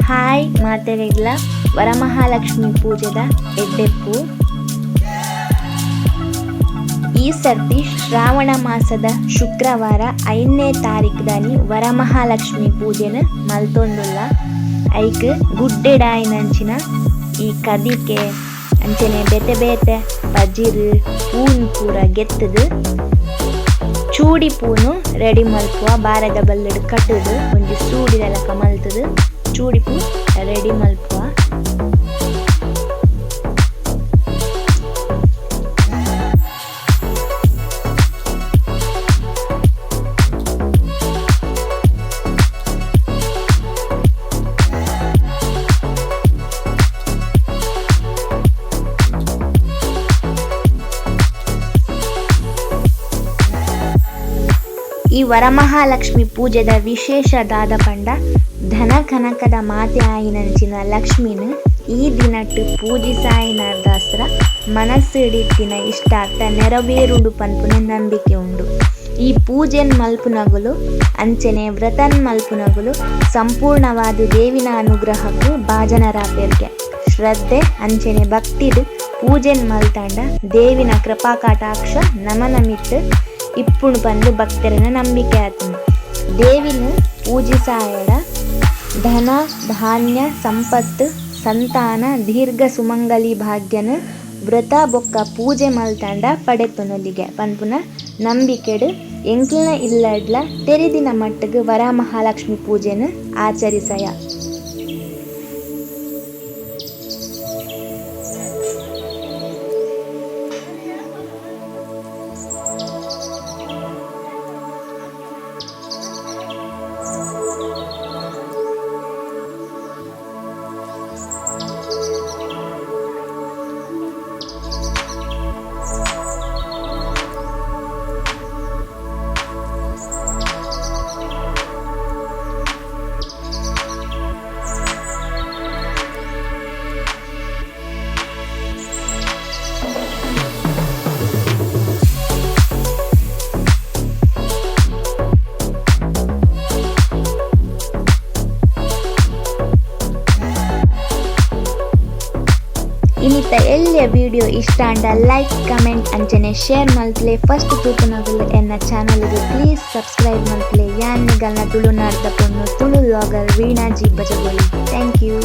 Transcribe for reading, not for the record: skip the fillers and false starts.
Hi ಮಾತೆರೆಗ್ಲ Varamahalakshmi ಪೂಜೆದ ಎಡ್ಡೆಪ್ಪು. ಈ ಸರ್ತಿ ಶ್ರಾವಣ ಮಾಸದ ಶುಕ್ರವಾರ 5ನೇ ತಾರೀಖುದಾನಿ ವರಮಹಾಲಕ್ಷ್ಮಿ ಪೂಜೆನ್ ಮಲ್ತೊಂದುಲ್ಲ. ಐಕ್ ಗುಡ್ಡೆಡಾಯಿನಂಚಿನ ಈ ಕದಿಕೆ ಅಂಚನೆ ಬೇತೆ ಬೇತೆ ಪಜಿರ್ ಪೂನ್ ಪೂರ ಗೆತ್ತುದು ಚೂಡಿ ಪೂನು ರೆಡಿ ಮಲ್ಪುವ. ಬಾರೆದ ಬಲ್ಲುಡು ಕಟ್ಟುದು ಒಂಜಿ ಸೂಡಿದ ಲೆಕ್ಕ ಮಲ್ತುದು ಚೂಡಿ ಪೂ ರೆಡಿ ಮಲ್ಪುವ. ಈ ವರಮಹಾಲಕ್ಷ್ಮಿ ಪೂಜೆದ ವಿಶೇಷ ದಾದ ಪಂಡ ಧನ ಕನಕದ ಮಾತೆ ಆಯಿನಂಚಿನ ಲಕ್ಷ್ಮಿನ್ ಈ ದಿನಟ್ ಪೂಜಿಸಾಯಿನರ್ದಾಸ್ತ್ರ ಮನಸ್ಸುಡಿತ್ತಿನ ಇಷ್ಟಾರ್ಥ ನೆರವೇರುಂಡು ಪನ್ಪುನ ನಂಬಿಕೆ ಉಂಡು. ಈ ಪೂಜೆನ್ ಮಲ್ಪುನಗುಲು ಅಂಚನೆ ವ್ರತನ್ ಮಲ್ಪುನಗುಲು ಸಂಪೂರ್ಣವಾದ್ ದೇವಿನ ಅನುಗ್ರಹಕ್ ಭಾಜನರಾಪೆರ್ಗೆ. ಶ್ರದ್ಧೆ ಅಂಚನೆ ಭಕ್ತಿಡ್ ಪೂಜೆನ್ ಮಲ್ತಾಂಡ ದೇವಿನ ಕೃಪಾ ಕಟಾಕ್ಷ ನಮನ ಮಿತ್ತ್ ಇಪ್ಪುಂಡು ಪಂದ್ ಭಕ್ತೆರೆನ ನಂಬಿಕೆ ಆತುಂಡು. ದೇವಿನ್ ಪೂಜಿಸಾಯೆಡ ಧನ ಧಾನ್ಯ ಸಂಪತ್ತ್ ಸಂತಾನ ದೀರ್ಘ ಸುಮಂಗಲಿ ಭಾಗ್ಯನ್ ವ್ರತ ಬೊಕ್ಕ ಪೂಜೆ ಮಲ್ತಾಂಡ ಪಡೆತೊನೊಲಿಗೆ ಪನ್ಪುನ ನಂಬಿಕೆಡ್ ಎಂಕ್ಲೆನ ಇಲ್ಲಡ್ಲ ತೆರಿದಿನ ಮಟ್ಟುಗ್ ವರಮಹಾಲಕ್ಷ್ಮಿ ಪೂಜೆನ್ ಆಚರಿಸಯ. ಇನಿತ ಎಲ್ಯ ವಿಡಿಯೋ ಇಷ್ಟ ಆಂಡ ಲೈಕ್ ಕಮೆಂಟ್ ಅಂಚನೆ ಶೇರ್ ಮಲ್ತ್ಲೆ. ಫಸ್ಟ್ ತೂಪುನಗುಲು ಎನ್ನ ಚಾನಲ್ ಗ್ ಪ್ಲೀಸ್ ಸಬ್ಸ್ಕ್ರೈಬ್ ಮಲ್ತ್ಲೆ. ಯಾನ್ ನಿಗಲ್ನ ತುಳುನಾಡ್ದ ಪೊಣ್ಣು, Tulu vlogger Veena G Bajagoli. Thank you.